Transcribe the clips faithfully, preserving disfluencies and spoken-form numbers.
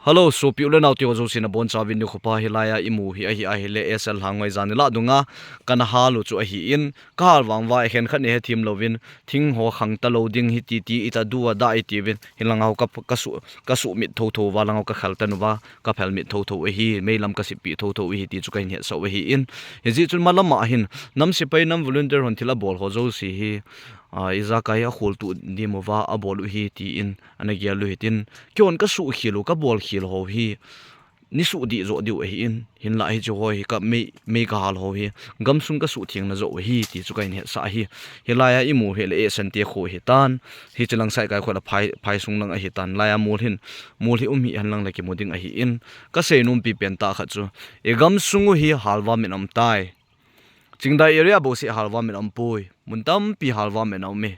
Hello, sopi u le nao te ho jouse nabonchauvin nikho pha. Hilai a imu hi ahi ahile S L Lhangngoi jani lah dunga kana hal u chu ahin, kahal vang uva, khenkhat in hethem louvin, thing ho khang talou ding hiti ti, ita du a da iti uvin, hilanga ho ka, ka su, ka sumit thotho uva, langa ho ka khel tan uva, ka phelmit thotho u ahi, meilam ka sippi thotho u ahi ti chu kahin hetsah u ahin. Hijeh chun malama hin, nam sepai, nam volunteer hon thil abol ho jouse hi, a, ijakai a kholtoh dim uva abol u ahi tin, ana gel u hitin, keihon ka suhkhel u, ka bolkhel ho hi, neisuh dih joh diu ahin, hinlah hiche ho hi ka mei, mei kahal ho hi, gamsung ka suhthengna joh u ahi ti chu kahin hetsah ahi. Hilai a imu hile Asante kho ahitan, hiche lang Saikai kho le phai, phaisung lang ahitan, lai a mol hin, mol hi um hih hen lang le kimu ding ahin, ka seinom pipen tah khat chu, igamsung u hi halva min aum tai. Chingdai area bouseh halva min aum poi, mun tampi halva min aum e.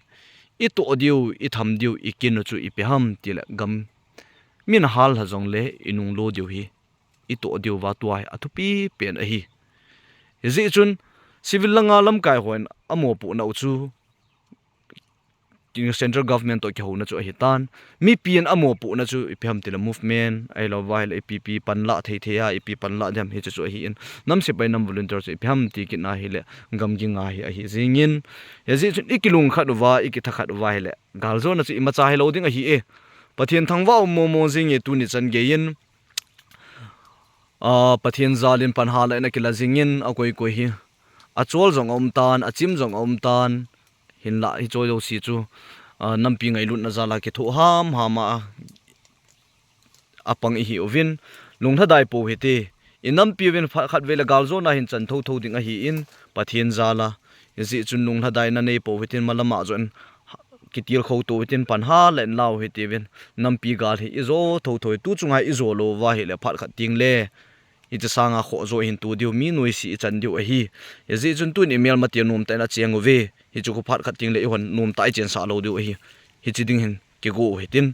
Itoh diu, itham diu, ikin u chu ipi ham tile gam min hallha jongle inunglo diu hi itoh diu uva tua hi athupi pen ahi. Hijeh chun civil langa lamkai hon amopohnau chu central government toh kihouna chu ahitan, mipin amopohna chu ipi ham tile movement, ahilouva hile ipi ipi panlah thei thei a, ipi panlah ding ham hiche chu ahin, nam sepai nam volunteer chu ipi ham ti kitna hile gam ging a hi ahi jingin, hijeh chun ikilungkhat uva, ikithakhat uva hile galjona chu imacha hilou ding ahi e. Pathen thangvah um momo jinge tuni chan geiyin, a, Pathen jalin pan hallai in akila jingin, akoi koi hi achol jong aumtan, achim jong aumtan, hinlah hiche jouse chu, a, nampi ngailutna jal a kithoh hamham a apang ihiuvin, lunglhadai pou hite. Inampiuvin phat khat vele galjona hin chan thotho ding ahin, Pathen jal a, hijeh chun lunglhadaina neipou hitin, malama joh in kitilkhou tou hitin, pan hallai in lau hitiuvin, nampi gal hi ijo thotho hi, tu chunga ijo louva hile phat khat tengle hiche sanga khoh jo hin tu diu, mi noise ichan diu ahi. Hijeh chun tun imelmate nomtah in acheng uve. Hiche khu phat khat tengle eihon nomtah a ichensah lou diu ahi. Hiche ding hin kigo u hitin,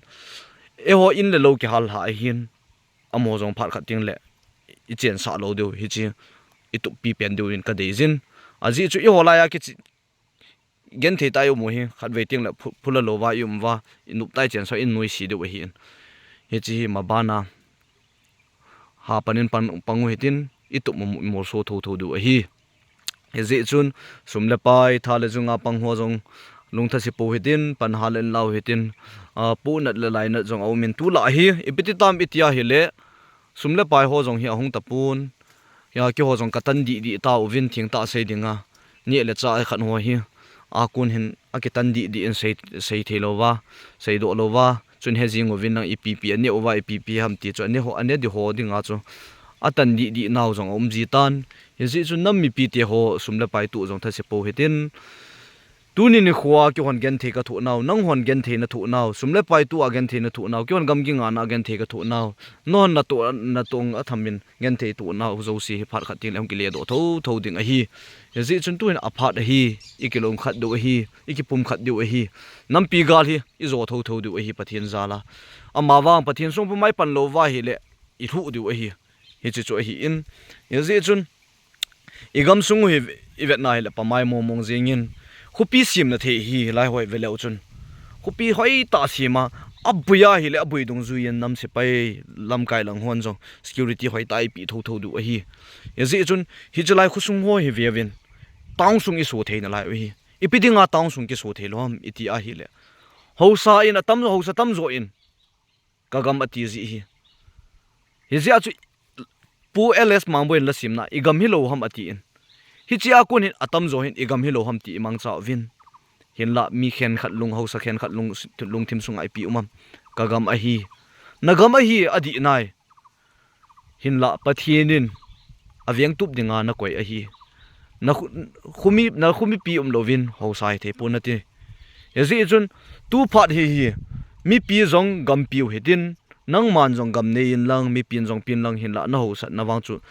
eiho in le lou kihallha ahin, amaho jong phat khat tengle ichensah lou diu, hiche itup pipen diuvin kadeijin. Ajeh chu eiho laiya kichi genthei tah a ium u hi, khatvei tengle phu-, phula louva ium uva, inoptah a ichensah in noise diu ahin. Hiche hi mabana hapan in pan, pang u hitin, itup mu, molso thotho diu ahi. Hijeh chun sum le pai, tha le junga pang ho jong lungthase pou hitin, pan hallai in lau hitin, a, pohnat le lainat jong aumin, tulai hi ipi ti tam iti ahile, sum le pai ho jong hi ahung tapon. Keiho jong katan dih dih tauvin, thengtah sei dinga, neh le chah khat ho hi akon hin akitan dih dih in sei, sei thei louva, seidoh louva, chun hejing uvin lang ipi ipi aneh uva, ipi ipi ham ti chu aneh ho, aneh ding ho dinga chu atan dih dih nau jong aum jitan. Hijeh chun nam mipite ho sum le pai toh jong thase pou hitin, tuni nikhoa keihon genthei kathoh nau, nanghon genthei nathoh nau, sum le pai toh a genthei nathoh nau, keihon gamgi ngana genthei kathoh nau, nanghon natoh, natoh a thamin genthei toh nau jouse hi phat khat tengle hung kiledoh thotho ding ahi. Hijeh chun tuhin aphat ahi, ikilungkhat diu ahi, ikipumkhat diu ahi. Nampi gal hi ijo thotho diu ahi Pathen jal a. Amavang Pathen songpum a ipan louva hile ilhuh diu ahi. Hiche chu ahin, hijeh chun igamsung u hi ivetna hile pamai mongmong jengin, khopi semna thei hi lai hoi veleu chun, khopi hoitah sema, aboi ahile aboi dungjuiyin nam sepai, lamkai lang hon jong security hoitah a ipeh thotho diu ahi. Hijeh chun hiche lai khosung ho hi veuvin, town sung iso thei nalai u ahi. Ipi dinga town sung kiso theilou ham iti ahile, haosa in atam, haosa tamjo in kagam ati jeh hi. Hijeh a chu Pu L S Mangboi in lasemna, igam hilou ham atin, hichea kon hin atamjo hin igam hilou ham ti imangcha uvin. Hinla mi khenkhat lung, haosa khenkhat lung, lungthim sunga ipi um am? Kagam ahi. Nagam ahi adih nai. Hinla Pathen in avengtup dinga nakoi ahi. Nakho, khomi, nakho mipi umlouvin haosa hithei pon nati. Hijeh chun tuphat hi hi, mipi jong gampiu hitin, nangman jong gam nei inlang, mipin jong pen lang, hinla nahaosatna vang chu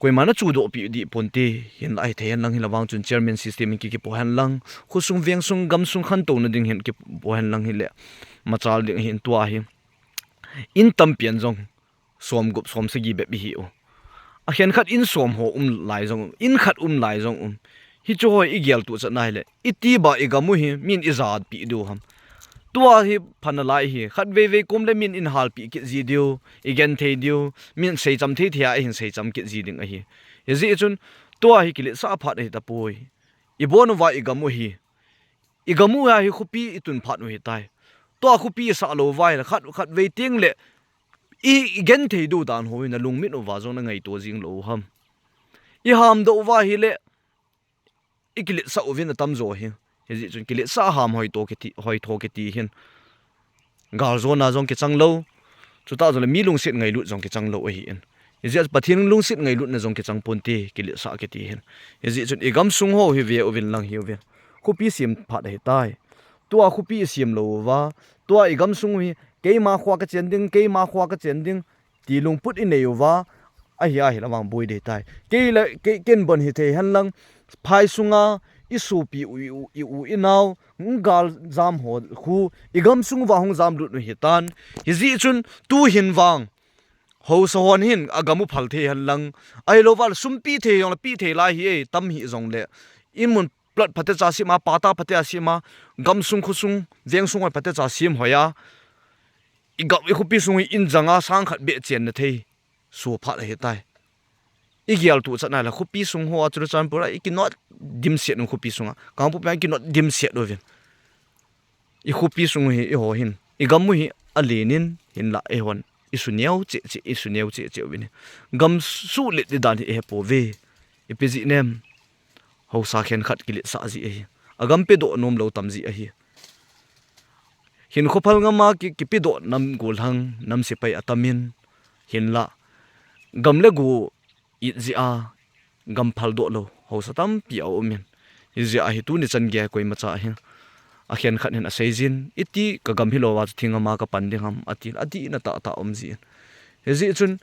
koima nachudohpeh dih ponte. Hinla hithei henlang, hinla vang chun chairman system in ki, kipo henlang, khosung, vengsung, gamsung khantouna ding hin kipo henlang hile machal ding ahin, tua hi in tampi an jong somgup somsagi bep ihiu. Akhenkhat in som ho um lai jong um, in khat um lai jong um. Hicheho hi igeltoh chat nahile, itiba igam u hi min ijatpeh diu ham? Tua hi pha nalai hi, khatvei vei kom le min in halpi kit ji diu, i gen thei diu, min seicham thei thei a i hin seicham kit ji ding ahi. Hijeh chun, tua hi kiletsah phat ahi tapoi. I bon uva i gam u hi, i gam u a hi khopi i tun phat u hitai. Tua khopi i sah lou uva hi le khat, khatvei teng le i, i gen thei diu dan ho hi na lungmit uva jong na ngaito jing lou u ham. I hamdoh uva hi le i kiletsah uvin atam jo hi. Hijeh chun kiletsah ham hoito kiti, hoitho kiti hin. Gal jona jong kichang lou. Chutah jongle mi lungset ngailut jong kichang lou ahi in. Hijeh a Pathen lungset ngailutna jong kichang ponte kiletsah kiti hin. Hijeh chun i gamsung ho hi ve uvin lang hi uvin. Khopi sem phat ahitai. Tua khopi i sem lou uva, tua i gamsung u hi, keima khoa ka chen ding, keima khoa ka chen ding, ti lungput i nei uva, ahi ahi la vang boi dei tai. Kei le, kei ken bon hi thei hen lang, phai sunga, i sopi u, i u, i u i nau, gal jam ho khu, i gamsung uva hung jam lut u hitan. Hijeh chun, tu hin vang, haosa hon hin, a gam u phal thei hen lang, ahilou va le sum pe thei jong le pe thei lai hi e, tam hih jong le, i mun plot phatecha sem a, pata phatecha sem a, gamsung khosung, vengsung hoi phatecha sem hoi a, i gam, i khopi sung hi in janga sang khat beh chenna thei, so phat ahitai. I gel tu chat nai la, khopi sung ho a Churachandpur a, i kinot dimset un khopi sunga, Kangpokpi a i kinot dimset uvin. I khopi sung u hi, i ho hin, i gam u hi, alen in, hinla, i hon, i su neo cheh cheh, i su neo cheh cheh uvin. Gam suhlet di dan hi, i he pouve, ipi jeh nem. Haosa khenkhat kiletsah ji ahi. A gam pedoh nom lou tam ji ahi. Hinkho phal ngam a ki, kipedoh nam gollhang, nam sepai atam in, hinla, gam le go it jeh a, gam phaldoh lou, haosa tampi a um in. Hijeh a hi tuni chan gei koimacha hin, a khenkhat hin asei jin, iti ka gam hilou a chu thing ngam a ka pan ding ham, ati, adihna tahtah um jin. Hijeh chun,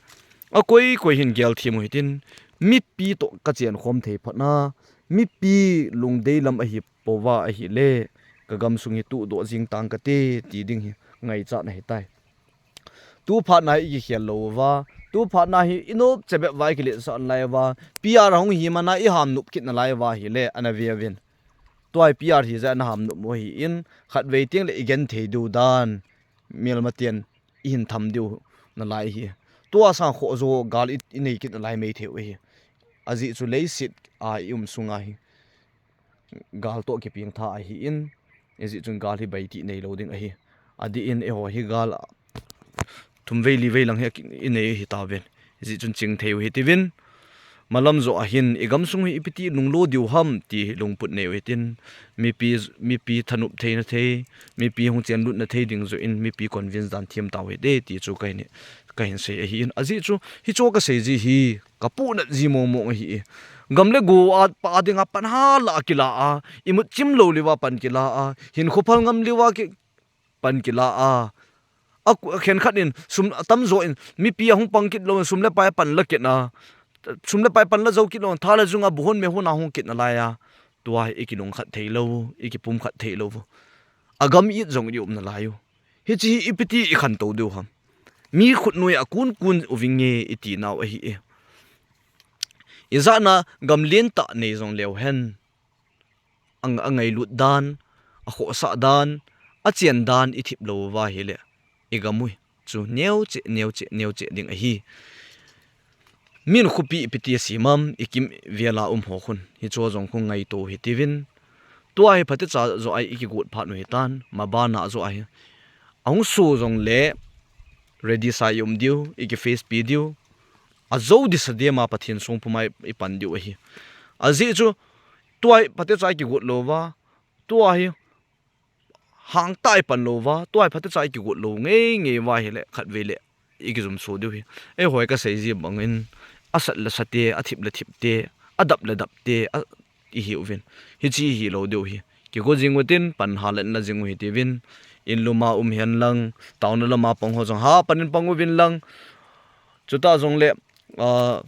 a koi koi hin gel them u hitin, mipi toh ka chen khom thei phat na, mipi lungdei lam ahi pouva ahile, ka gamsung hi tuhdoh jing tang kate, ti ding hi ngaichat ahitai. Tu phat na hi i kikhel lou uva, tu phat na hi i nop che bep uva i kiletsah nalai uva, P R hung hi mana i ham nop kit nalai uva ahile, ana ve uvin. Tua hi P R hi jeh a na ham nop u ahi in, khatvei teng le i gen thei diu dan, melmaten i hin tham diu nalai hi. Tua sang khoh jo gal i, i nei kit nalai mei thei u ahi. Ajeh chu leiset a i um sunga hi gal toh kipeng tha ahi in, hijeh chun gal hi baiti nei lou ding ahi. Adih in eiho hi gal thum vei li vei lang hi i nei ahi tauvin. Hijeh chun ching thei u hitiuvin. Malam joh a hin i gamsung hi ipiti lunglo diu ham ti hi lungput nei u hitin. Mipi, mipi thanop theina thei, mipi hung chen lutna thei ding joh in mipi convince dan them tau hite ti chu ka hin, ka hin sei ahi in. Ajeh chu hichu ka sei ji hi, ka puhnat ji mong mong ahi e. Gam le go a, pa dinga pan hala kila a, imut chim lou liuva pan kila a, hinkho phal ngam liuva ki, pan kila a. A ku-, a khenkhat in, sum atam jo in, mipi ahung pang kit lou, sum le pai pan la kit na. Sum le pai pan la jou kit lou, tha le jung a bu hon me hon a hung kit nalai a. Tua hi i kilungkhat thei lou, i kipumkhat thei lou. A gam it jong i um nalai u. Hiche hi ipiti i khantou diu ham. Mi khut noi a kun kun u vinge i ti nau ahi e. I jana gam lentah nei jong leu hen. A, a ngailut dan, a khohsah dan, a chen dan i thip lou uva ahile, i gam u chu neo cheh, neo cheh, neo cheh ding ahi. Min khopi ipiti a sem am, i kimvel a um ho khun, hichu jong khu ngaito u hitiuvin. Tua hi phatecha joh a i kigot phat u hitan, mabana joh a hi. Ahung so jongle, ready sa i um diu, i ki face pi diu. Ajou disa dem a Pathen songpum a i, i pan diu ahi. Ajeh chu, tua hi phatecha i kigot lou uva, tua hi hangtah i pan lou uva, tua hi phatecha i kigot lou ngei ngei uva ahile, khatvei le, i kijumso diu hi. Eiho ka sei ji bangin, asat le sate, athip le thipte, adap le dapte, a, i hiuvin. Hiche hi lou diu hi. Kigo jing utin, pan ha le la jing u hitiuvin. In lum a um hen lang, taona lam a pang ho jong ha pan in pang uvin lang. Chutah jongle, a,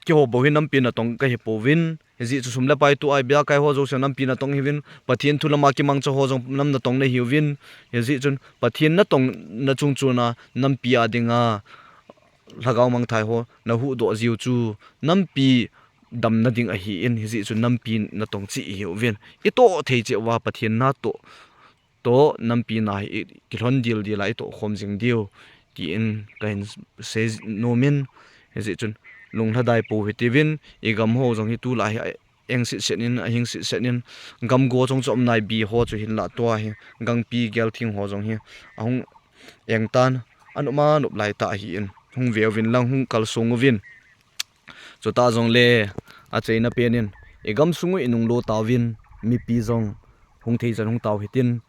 keiho bou hi nampi natong ka hi pouvin. Hijeh chu sum le pai tua i bia kai ho jouse nampi natong hiuvin. Pathen thu lam a kimangcha ho jong nam natong na hiuvin. Hijeh chun Pathen natong na chung chuna nampi a dinga lhagao mangthai ho na huhdoh jiu chu nampi damna ding ahi in. Hijeh chun nampi natong cheh i hiuvin. I toh thei cheh uva Pathen natoh toh nampi na hi i kilhon dildil a i tohkhom jing diu, tin kahin sei nomin, hijeh chun lunglhadai pou hitiuvin, i gam ho jong hi tulai hi a eng sitset in, ahing sitset in, gam go chom chom nai bi ho chu hinlah tua hi, gangpi gelthing ho jong hi ahung eng tan, anop ma nop lai tah ahin, hung veuvin lang, hung kalsong uvin. Chutah jongle, achaina pen in, i gamsung u i nunglo tauvin, mipi jong hung thei chan hung tau hitin,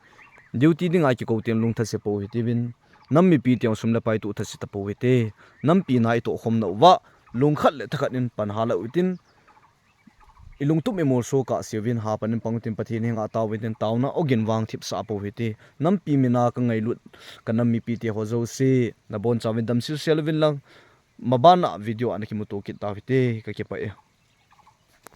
duty dinga kikou ten lungthase pou hitiuvin, nam mipi teng sum le pai toh thase tapou hite, nampi na i tohkhomna uva, lungkhat le thakhat in pan hal u hitin, i lungtup i molso kahseuvin, hapan in pang utin, Pathen henga tao utin, taona ogin vang thipsah pou hite, nampi mina ka ngailut, ka nam mipi te ho jouse, nabonchauvin damsel sel uvin lang, maban a video a nakimuto kit tau hite, kakipah e.